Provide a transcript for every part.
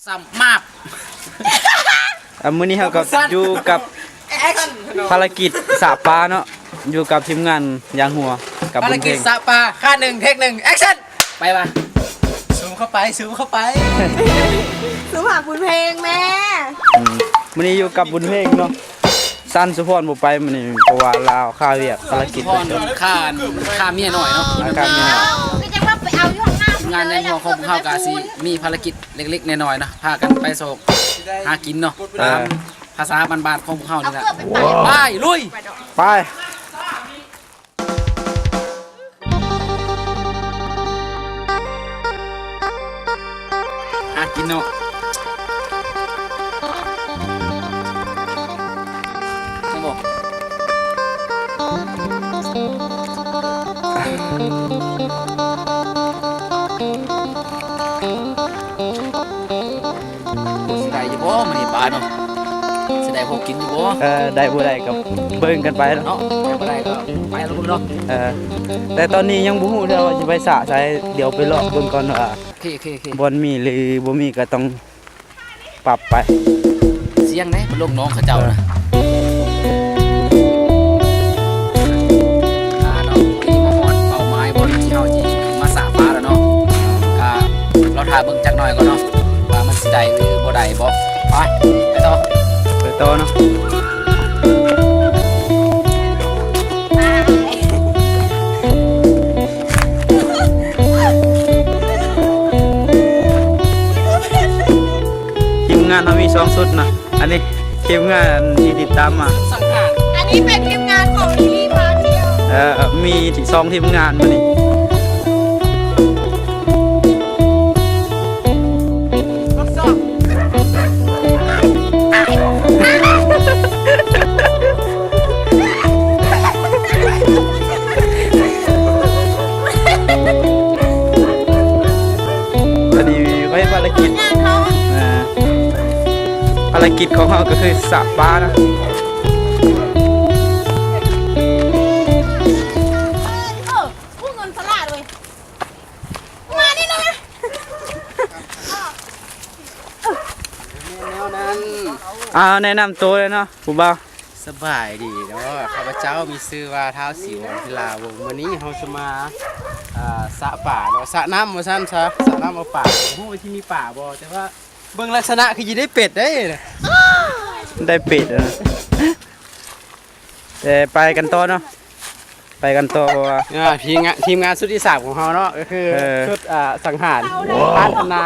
ຕຳມາບ ອ່າ ມື້ນີ້ເຮົາກໍຢູ່ກັບພາລະກິດສະປາເນາະ ຢູ່ກັບທີມງານຢາງຫົວກັບບຸນເພັງ ພາລະກິດສະປາ ຄາດໜຶ່ງ ເທັກໜຶ່ງ ແອັກຊັນ ໄປວ່າ ຊູມເຂົ້າໄປ ຊູມເຂົ້າໄປ ຊູມຫາບຸນເພັງແມ່ ອືມ ມື້ນີ້ຢູ່ກັບບຸນເພັງເນາະ. ສັນສຸພອນບໍ່ໄປມື້ນີ້ ເພາະວ່າລາວຄາວຽກພາລະກິດ ສັນສຸພອນຄາ ຄາເມຍນ້ອຍເນາະ ຄາເມຍນ້ອຍ ກໍຍັງວ່າໄປເອົາຢູ່ຂ້າງໜ້າ ງານໃນຫົວຂອງພວກເຮົາກໍຊິມີພາລະກິດເລັກໆນ້ອຍໆເນາະ ພາກັນໄປຊອກຫາກິນເນາະ ເອີ ຕາມພາສາບ້ານໆຂອງພວກເຮົານີ້ແຫຼະ ເອົາເກືອບໄປປາດ ໄປ ລຸຍ ໄປ. ຫາກິນເນາະ ແມ່ນບໍ່? ຊິໄດ້ຢູ່ບໍ່ມື້ນີ້ປາເນາະ ຊິໄດ້ພໍກິນຢູ່ບໍ່? ເອີ ໄດ້ບໍ່ໄດ້ກໍເບິ່ງກັນໄປເນາະ ເນາະ ໄດ້ບໍ່ໄດ້ກໍໄປລະເບິ່ງເນາະ ເອີ ແຕ່ຕອນນີ້ຍັງບໍ່ຮູ້ເທື່ອວ່າຊິໄປສະໃສ ດຽວໄປເລາະເບິ່ງກ່ອນວ່າ ໂອເຄ ໂອເຄ ໂອເຄ ບ່ອນມີຫຼືບໍ່ມີກໍຕ້ອງປັບໄປ ສ່ຽງເດ້ ໄປລົງນ້ອງເຂົາເຈົ້ານະ ເອີ ອ່າ ເນາະ ທີ່ມາຮອດເປົ້າໝາຍບ່ອນທີ່ເຮົາຊິມາສະປາແລ້ວເນາະ ກໍລໍຖ້າເບິ່ງຈັກໜ້ອຍກ່ອນເນາະ ວ່າມັນຊິໄດ້ຫຼືບໍ່ໄດ້ບໍ່ ໄປ ໄປຕໍ່ ໄປຕໍ່ເນາະ ທີມງານເຮົາມີສອງຊຸດເນາະ ອັນນີ້ທີມງານທີ່ຕິດຕາມມາ ສັງຫານ ອັນນີ້ເປັນທີມງານຂອງລີລີພາທ່ຽວ ເອີ ມີສອງທີມງານມື້ນີ້ ພໍດີຂ້ອຍພາລະກິດ ອ່າ ພາລະກິດຂອງເຮົາກໍຄືສະປານະ ເອີ ເງິນສະຫຼາດເວີຍ ມານີ້ນະ ແນວນັ້ນ ອ່າ ແນະນຳໂຕເລີຍເນາະ ຜູ້ບ່າວ. ສະບາຍດີເນາະ ຂ້າພະເຈົ້າມີຊື່ວ່າ ທ້າວສີວອນ ພິລາວົງ ມື້ນີ້ເຮົາຈະມາ ອ່າ ສະປາເນາະ ສະນ້ຳວ່າຊັ້ນຊະ ສະນ້ຳເອົາປາ ບໍ່ຮູ້ວ່າຊິມີປາບໍ່ ແຕ່ວ່າເບິ່ງລັກສະນະຄືຊິໄດ້ເປັດເດ້ ໄດ້ເປັດເນາະ ແຕ່ໄປກັນຕໍ່ເນາະ ໄປກັນຕໍ່ ເພາະວ່າ ອ່າ ທີມງານ ທີມງານຊຸດທີສາມຂອງເຮົາເນາະ ກໍຄື ເອີ ຊຸດ ອ່າ ສັງຫານ ພັດທະນາ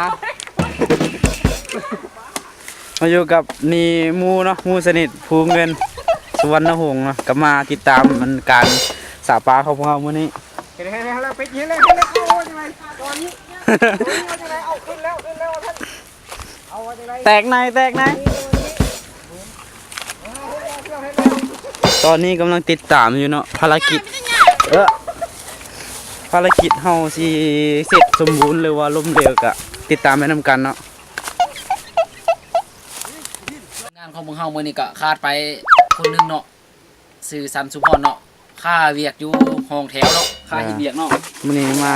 ມາຢູ່ກັບນີ້ໝູ່ເນາະ ໝູ່ສະໜິດ ພູເງິນ ສຸວັນນະຫົງເນາະ ກໍມາຕິດຕາມອັນການສະປາຂອງພວກເຮົາມື້ນີ້ ເຮັດແລ້ວ ເຮັດແລ້ວ ເຮັດແລ້ວ ໂອ້ຍ ຕອນນີ້ ໂອ້ຍ ເອົາຈັ່ງໃດ ເອົາຂຶ້ນແລ້ວ ຂຶ້ນແລ້ວ ເອົາວ່າຈັ່ງໃດ ແຕກໃນ ແຕກໃນ ຕອນນີ້ກຳລັງຕິດຕາມຢູ່ເນາະ ພາລະກິດ ເອີ ພາລະກິດເຮົາຊິເສັດສົມບູນ ຫຼືວ່າລົ້ມເຫຼວ ກະຕິດຕາມໄປນຳກັນເນາະ. ງານຂອງພວກເຮົາມື້ນີ້ກະຂາດໄປຄົນໜຶ່ງເນາະ ຊື່ສັນສຸພອນເນາະ ຄາວຽກຢູ່ຫ້ອງແຖວເນາະ ຄາເຮັດວຽກເນາະ ມື້ນີ້ມາ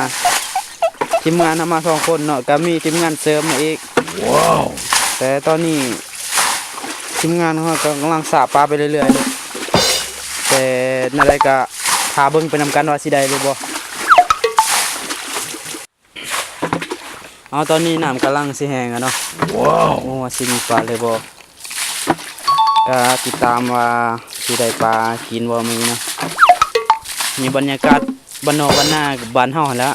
ທີມງານເຮົາມາສອງຄົນເນາະ ກະມີທີມງານເສີມມາອີກ ແຕ່ຕອນນີ້ທີມງານຂອງເຮົາກຳລັງສະປາໄປເລື້ອຍໆ ແຕ່ແນວໃດກະຖ້າເບິ່ງໄປນຳກັນວ່າຊິໄດ້ຫຼືບໍ່. ເອົາ ຕອນນີ້ນ້ຳກຳລັງຊິແຫ້ງແລ້ວເນາະ ວ້າວ ບໍ່ຮູ້ວ່າຊິມີປາຫຼືບໍ່ ກະຕິດຕາມວ່າຊິໄດ້ປາກິນບໍ່ມື້ນີ້ເນາະ ມີບັນຍາກາດບ້ານນອກບ້ານນາບ້ານເຮົາຫັ້ນແຫຼະ.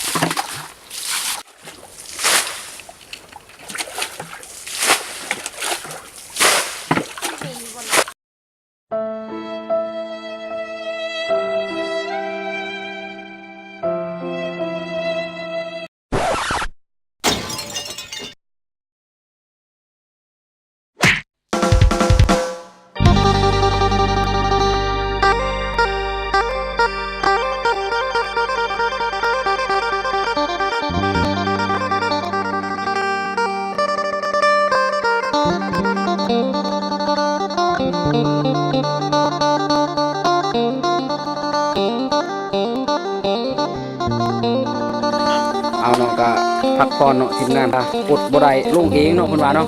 ເອົາເນາະ ກະພ ພັກຜ່ອນເນາະ ທີມງານ ອດບໍ່ໄດ້ລົງເອງເນາະ ເພິ່ນວ່າເນາະ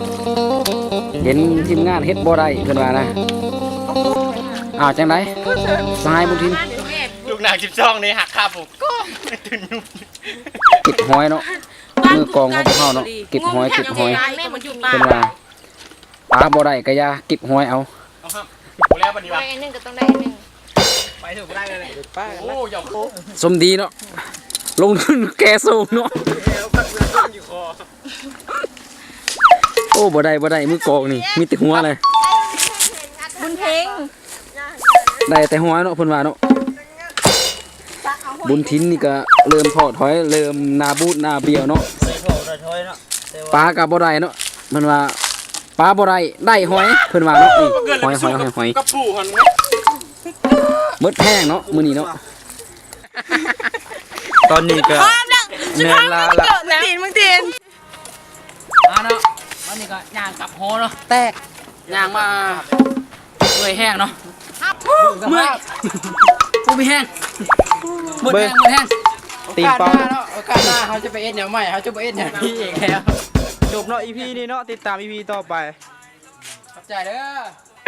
ເຫັນທີມງານເຮັດບໍ່ໄດ້ ເພິ່ນວ່ານະ. ອ້າວ ຈັ່ງໃດສະຫາຍບຸນທິນ? ລູກນາງສິບສອງນີ້ຫັກຄາບ ເກັບຫອຍເນາະ ມືກອງຂອງພວກເຮົາເນາະ ເກັບຫອຍ ເກັບຫອຍ ເພິ່ນວ່າ ປາບໍ່ໄດ້ກະຢ່າ ເກັບຫອຍເອົາ. ເອົາ ບໍ່ແລ້ວບັດນີ້ວະ ໄດ້ອັນໜຶ່ງກະຕ້ອງໄດ້ອັນໜຶ່ງ ໄປຖືບໍ່ໄດ້ເລີຍ ໂອ້ ຢອກ ສົມດີເນາະ ລົງທຶນແກ່ໂສງເນາະ. ໂອ້ ບໍ່ໄດ້ ບໍ່ໄດ້ ມືກອງນີ້ມີແຕ່ຫົວເລີຍ ບຸນເພັງ ໄດ້ແຕ່ຫົວເນາະ ເພິ່ນວ່າເນາະ. ບຸນທິນນີ້ກະເລີ່ມທໍ້ຖອຍ ເລີ່ມໜ້າບູດໜ້າບຽວເນາະ ປາກະບໍ່ໄດ້ເນາະ ເພິ່ນວ່າ ປາບໍ່ໄດ້ ໄດ້ຫອຍ ເພິ່ນວ່າເນາະ. ນີ້ ຫອຍ ຫອຍ ຫອຍ ຫອຍ ໝົດແຮງເນາະ ມື້ນີ້ເນາະ. ຕອນນີ້ກະເນີນລາລະ ມາເນາະ ວັນນີ້ກະຍ່າງກັບຫໍເນາະ ແຕກ ຍ່າງມາເມື່ອຍແຮງເນາະ ເມື່ອຍ ບໍ່ມີແຮງ ໝົດແຮງ ໝົດແຮງ. ໂອກາດໜ້າເນາະ ໂອກາດໜ້າເຮົາຈະໄປເຮັດແນວໃໝ່ ເຮົາຈະບໍ່ເຮັດແນວນີ້ອີກແລ້ວ. ຈົບເນາະ ອີພີນີ້ເນາະ ຕິດຕາມອີພີຕໍ່ໄປ ຂອບໃຈເດີ.